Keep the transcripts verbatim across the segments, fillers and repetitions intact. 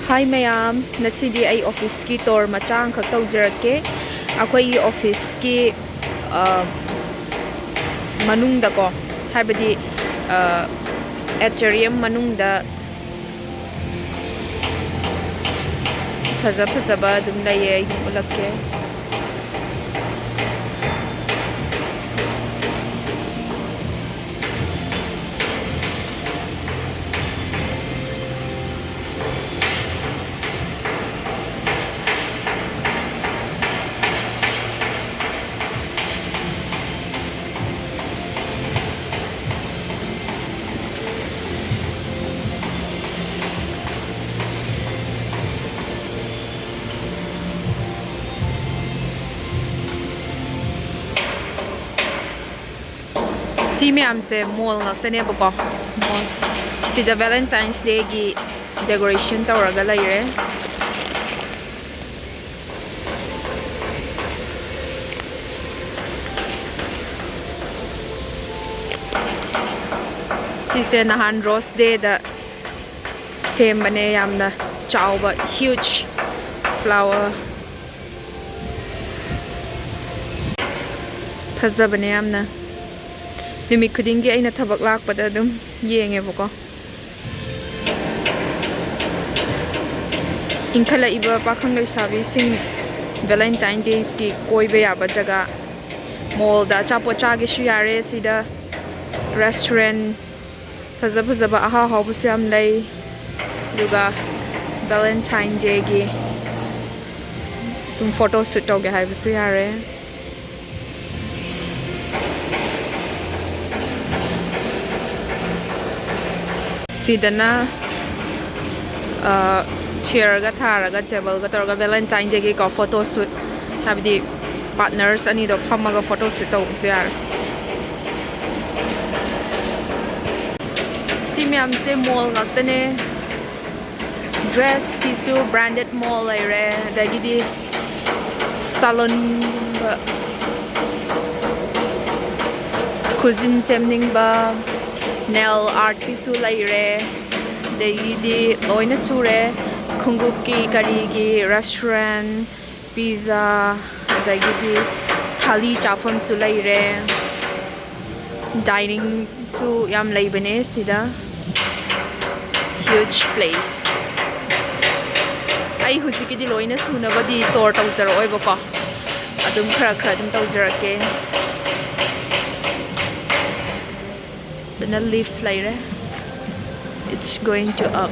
ꯍꯥꯏ ꯃꯌꯥꯝ, ꯉꯁꯤꯗꯤ ꯑꯩ ꯑꯣꯐꯤꯁꯀꯤ ꯇꯣꯔ ꯃꯆꯥ ꯑꯃꯈꯛ ꯇꯧꯖꯔꯛꯀꯦ꯫ ꯑꯩꯈꯣꯏꯒꯤ ꯑꯣꯐꯤꯁꯀꯤ, ꯑ, ꯃꯅꯨꯡꯗꯀꯣ, ꯍꯥꯏꯕꯗꯤ, ꯑ, ꯑꯦꯇꯔꯤꯌꯝ ꯃꯅꯨꯡꯗ ꯐꯖ ꯐꯖꯕ ꯑꯗꯨꯝ ꯂꯩꯌꯦ, ꯑꯩ ꯑꯗꯨꯝ ꯎꯠꯂꯛꯀꯦ꯫ ꯁꯤ ꯃꯌꯥꯝꯁꯦ ꯃꯣꯜ ꯉꯥꯛꯇꯅꯦꯕꯀꯣ꯫ ꯃꯣꯜ꯫ ꯁꯤꯗ Valentine's Dayꯒꯤ decoration ꯇꯧꯔꯒ ꯂꯩꯔꯦ꯫ ꯁꯤꯁꯦ ꯅꯍꯥꯟ Rose Dayꯗ ꯁꯦꯝꯕꯅꯦ, ꯌꯥꯝꯅ ꯆꯥꯎꯕ, huge flower꯫ ꯐꯖꯕꯅꯦ ꯌꯥꯝꯅ꯫ ꯅꯨꯃꯤꯠ ꯈꯨꯗꯤꯡꯒꯤ ꯑꯩꯅ ꯊꯕꯛ ꯂꯥꯛꯄꯗ ꯑꯗꯨꯝ ꯌꯦꯡꯉꯦꯕꯀꯣ꯫ ꯏꯟꯈꯠꯂꯛꯏꯕ ꯄꯥꯈꯪ ꯂꯩꯁꯥꯕꯤꯁꯤꯡ Valentine Daysꯀꯤ ꯀꯣꯏꯕ ꯌꯥꯕ ꯖꯒꯥ, ꯃꯣꯜꯗ ꯑꯆꯥꯄꯣꯠ ꯆꯥꯒꯦꯁꯨ ꯌꯥꯔꯦ꯫ ꯁꯤꯗ restaurant ꯐꯖ ꯐꯖꯕ ꯑꯍꯥꯎ ꯑꯍꯥꯎꯕꯁꯨ ꯌꯥꯝ ꯂꯩ꯫ ꯑꯗꯨꯒ Valentine Dayꯒꯤ ꯁꯨꯝ photo shoot ꯇꯧꯒꯦ ꯍꯥꯏꯕꯁꯨ ꯌꯥꯔꯦ꯫ ꯁꯤꯗꯅ, ꯑ, chairꯒ ꯊꯥꯔꯒ, tableꯒ ꯇꯧꯔꯒ Valentine Dayꯒꯤꯀꯣ photo shoot, ꯍꯥꯏꯕꯗꯤ partners ꯑꯅꯤꯗꯣ ꯐꯝꯃꯒ photo shoot ꯇꯧꯕꯁꯨ ꯌꯥꯔꯦ꯫ ꯁꯤ ꯃꯌꯥꯝꯁꯦ ꯃꯣꯜ ꯉꯥꯛꯇꯅꯦ꯫ Dressꯀꯤꯁꯨ branded ꯃꯣꯜ ꯂꯩꯔꯦ, ꯑꯗꯒꯤꯗꯤ salonꯒꯨꯝꯕ, ꯈꯨꯖꯤꯟ ꯁꯦꯝꯅꯤꯡꯕ, nail artꯀꯤꯁꯨ ꯂꯩꯔꯦ, ꯑꯗꯒꯤꯗꯤ ꯂꯣꯏꯅ ꯁꯨꯔꯦ꯫ ꯈꯣꯡꯎꯞꯀꯤ ꯀꯔꯤꯒꯤ restaurant, pizza, ꯑꯗꯒꯤꯗꯤ ꯊꯥꯂꯤ ꯆꯥꯐꯝꯁꯨ ꯂꯩꯔꯦ꯫ Diningꯁꯨ ꯌꯥꯝ ꯂꯩꯕꯅꯦ ꯁꯤꯗ꯫ Huge place꯫ ꯑꯩ ꯍꯧꯖꯤꯛꯀꯤꯗꯤ ꯂꯣꯏꯅ ꯁꯨꯅꯕꯗꯤ tour ꯇꯧꯖꯔꯛꯑꯣꯏꯕꯀꯣ, ꯑꯗꯨꯝ ꯈꯔ ꯈꯔ ꯑꯗꯨꯝ ꯇꯧꯖꯔꯛꯀꯦ꯫ ꯁꯤꯗꯅ lift ꯂꯩꯔꯦ꯫ It's going to up.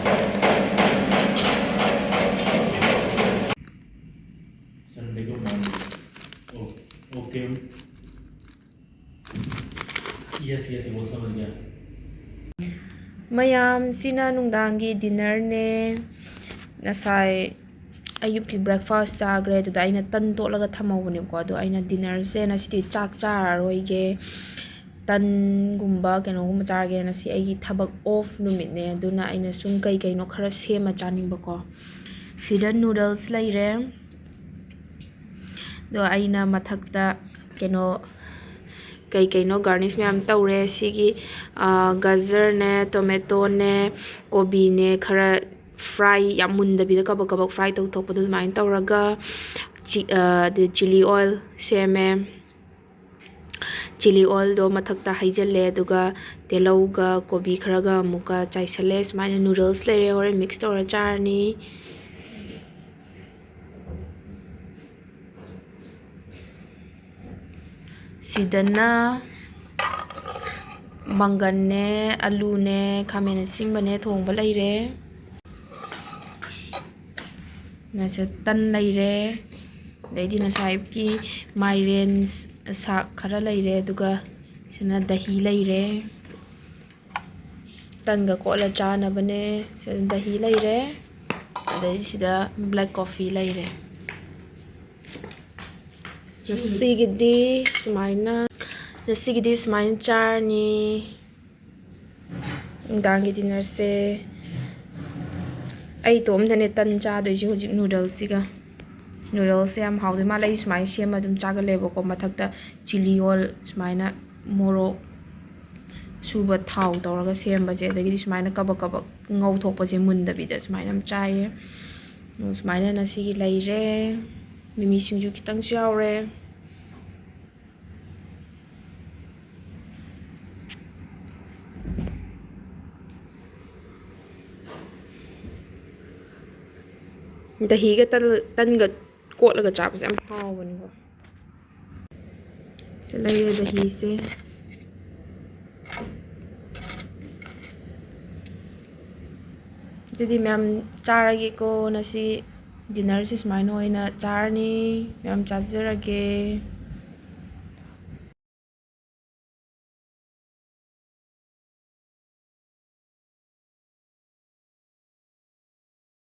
Sunday को morning। ओ, OK। Yes, yes, वो समझ गया। ꯃꯌꯥꯝꯁꯤꯅ ꯅꯨꯡꯗꯥꯡꯒꯤ dinnerꯅꯦ꯫ ꯉꯁꯥꯏ ꯑꯌꯨꯛꯀꯤ breakfast ꯆꯥꯈ꯭ꯔꯦ, ꯑꯗꯨꯗ ꯑꯩꯅ ꯇꯟ ꯇꯣꯠꯂꯒ ꯊꯝꯍꯧꯕꯅꯦꯕꯀꯣ꯫ ꯑꯗꯣ ꯑꯩꯅ dinnerꯁꯦ ꯉꯁꯤꯗꯤ ꯆꯥꯛ ꯆꯥꯔꯔꯣꯏꯒꯦ, ꯇꯟꯒꯨꯝꯕ ꯀꯩꯅꯣꯒꯨꯝꯕ ꯆꯥꯔꯒꯦ꯫ ꯉꯁꯤ ꯑꯩꯒꯤ ꯊꯕꯛ off ꯅꯨꯃꯤꯠꯅꯦ, ꯑꯗꯨꯅ ꯑꯩꯅ ꯁꯨꯝ ꯀꯩ ꯀꯩꯅꯣ ꯈꯔ ꯁꯦꯝꯃ ꯆꯥꯅꯤꯡꯕꯀꯣ꯫ ꯁꯤꯗ noodles ꯂꯩꯔꯦ꯫ ꯑꯗꯣ ꯑꯩꯅ ꯃꯊꯛꯇ ꯀꯩꯅꯣ, ꯀꯩ ꯀꯩꯅꯣ garnish ꯃꯌꯥꯝ ꯇꯧꯔꯦ꯫ ꯁꯤꯒꯤ, ꯑꯥ, ꯒꯖꯔꯅꯦ, tomatoꯅꯦ, ꯀꯣꯕꯤꯅꯦ, ꯈꯔ fry, ꯌꯥꯝ ꯃꯨꯟꯗꯕꯤꯗ ꯀꯕꯛ ꯀꯕꯛ fry ꯇꯧꯊꯣꯛꯄꯗꯣ ꯑꯗꯨꯃꯥꯏꯅ ꯇꯧꯔꯒ, ꯆꯤ-, ꯑꯥ, ꯑꯗꯩ chilli oil ꯁꯦꯝꯃꯦ꯫ Chilli oilꯗꯣ ꯃꯊꯛꯇ ꯍꯩꯖꯤꯜꯂꯦ, ꯑꯗꯨꯒ ꯇꯤꯜꯍꯧꯒ ꯀꯣꯕꯤ ꯈꯔꯒ ꯑꯃꯨꯛꯀ ꯆꯥꯏꯁꯜꯂꯦ꯫ ꯁꯨꯃꯥꯏꯅ noodles ꯂꯩꯔꯦ, ꯍꯣꯔꯦꯟ mix ꯇꯧꯔ ꯆꯥꯔꯅꯤ꯫ ꯁꯤꯗꯅ ꯃꯪꯒꯟꯅꯦ, ꯑꯂꯨꯅꯦ, ꯈꯥꯃꯦꯟ ꯑꯁꯤꯟꯕꯅꯦ ꯊꯣꯡꯕ ꯂꯩꯔꯦ꯫ ꯉꯁꯤ ꯇꯟ ꯂꯩꯔꯦ, ꯑꯗꯩꯗꯤ ꯉꯁꯥꯏ ꯑꯌꯨꯛꯀꯤ ꯃꯥꯏꯔꯦꯟ ꯁꯥꯛ ꯈꯔ ꯂꯩꯔꯦ, ꯑꯗꯨꯒ ꯁꯤꯅ ꯗꯍꯤ ꯂꯩꯔꯦ꯫ ꯇꯟꯒ ꯀꯣꯠꯂ ꯆꯥꯅꯕꯅꯦ꯫ ꯁꯤꯗ ꯗꯍꯤ ꯂꯩꯔꯦ, ꯑꯗꯩ ꯁꯤꯗ black coffee ꯂꯩꯔꯦ꯫ ꯉꯁꯤꯒꯤꯗꯤ ꯁꯨꯃꯥꯏꯅ, ꯉꯁꯤꯒꯤꯗꯤ ꯁꯨꯃꯥꯏꯅ ꯆꯥꯔꯅꯤ꯫ ꯅꯨꯡꯗꯥꯡꯒꯤ dinnerꯁꯦ ꯑꯩ ꯏꯇꯣꯝꯗꯅꯦ ꯇꯟ ꯆꯥꯗꯣꯏꯁꯦ ꯍꯧꯖꯤꯛ noodlesꯁꯤꯒ꯫ Noodlesꯁꯦ ꯌꯥꯝ ꯍꯥꯎꯗꯣꯏ ꯃꯥꯜꯂꯦ꯫ ꯑꯩ ꯁꯨꯃꯥꯏꯅ ꯁꯦꯝꯃ ꯑꯗꯨꯝ ꯆꯥꯒꯜꯂꯦꯕꯀꯣ꯫ ꯃꯊꯛꯇ chilli oil ꯁꯨꯃꯥꯏꯅ ꯃꯣꯔꯣꯛ ꯁꯨꯕ ꯊꯥꯎ ꯇꯧꯔꯒ ꯁꯦꯝꯕꯁꯦ, ꯑꯗꯒꯤꯗꯤ ꯁꯨꯃꯥꯏꯅ ꯀꯕꯛ ꯀꯕꯛ ꯉꯧꯊꯣꯛꯄꯁꯦ, ꯃꯨꯟꯗꯕꯤꯗ ꯁꯨꯃꯥꯏꯅ ꯑꯗꯨꯝ ꯆꯥꯏꯌꯦ꯫ ꯑꯗꯣ ꯁꯨꯃꯥꯏꯅ ꯉꯁꯤꯒꯤ ꯂꯩꯔꯦ꯫ ꯃꯤꯃꯤ ꯁꯤꯡꯖꯨ ꯈꯤꯇꯪꯁꯨ ꯌꯥꯎꯔꯦ꯫ ꯗꯍꯤꯒ ꯇꯟ-, ꯇꯟꯒ ꯀꯣꯠꯂꯒ ꯆꯥꯕꯁꯦ ꯌꯥꯝ ꯍꯥꯎꯕꯅꯤꯀꯣ꯫ ꯁꯤ ꯂꯩꯔꯦ ꯗꯍꯤꯁꯦ꯫ ꯑꯗꯨꯗꯤ ꯃꯌꯥꯝ ꯆꯥꯔꯒꯦꯀꯣ꯫ ꯉꯁꯤ dinnerꯁꯦ ꯁꯨꯃꯥꯏꯅ ꯑꯣꯏꯅ ꯆꯥꯔꯅꯤ꯫ ꯃꯌꯥꯝ ꯆꯥꯖꯔꯒꯦ꯫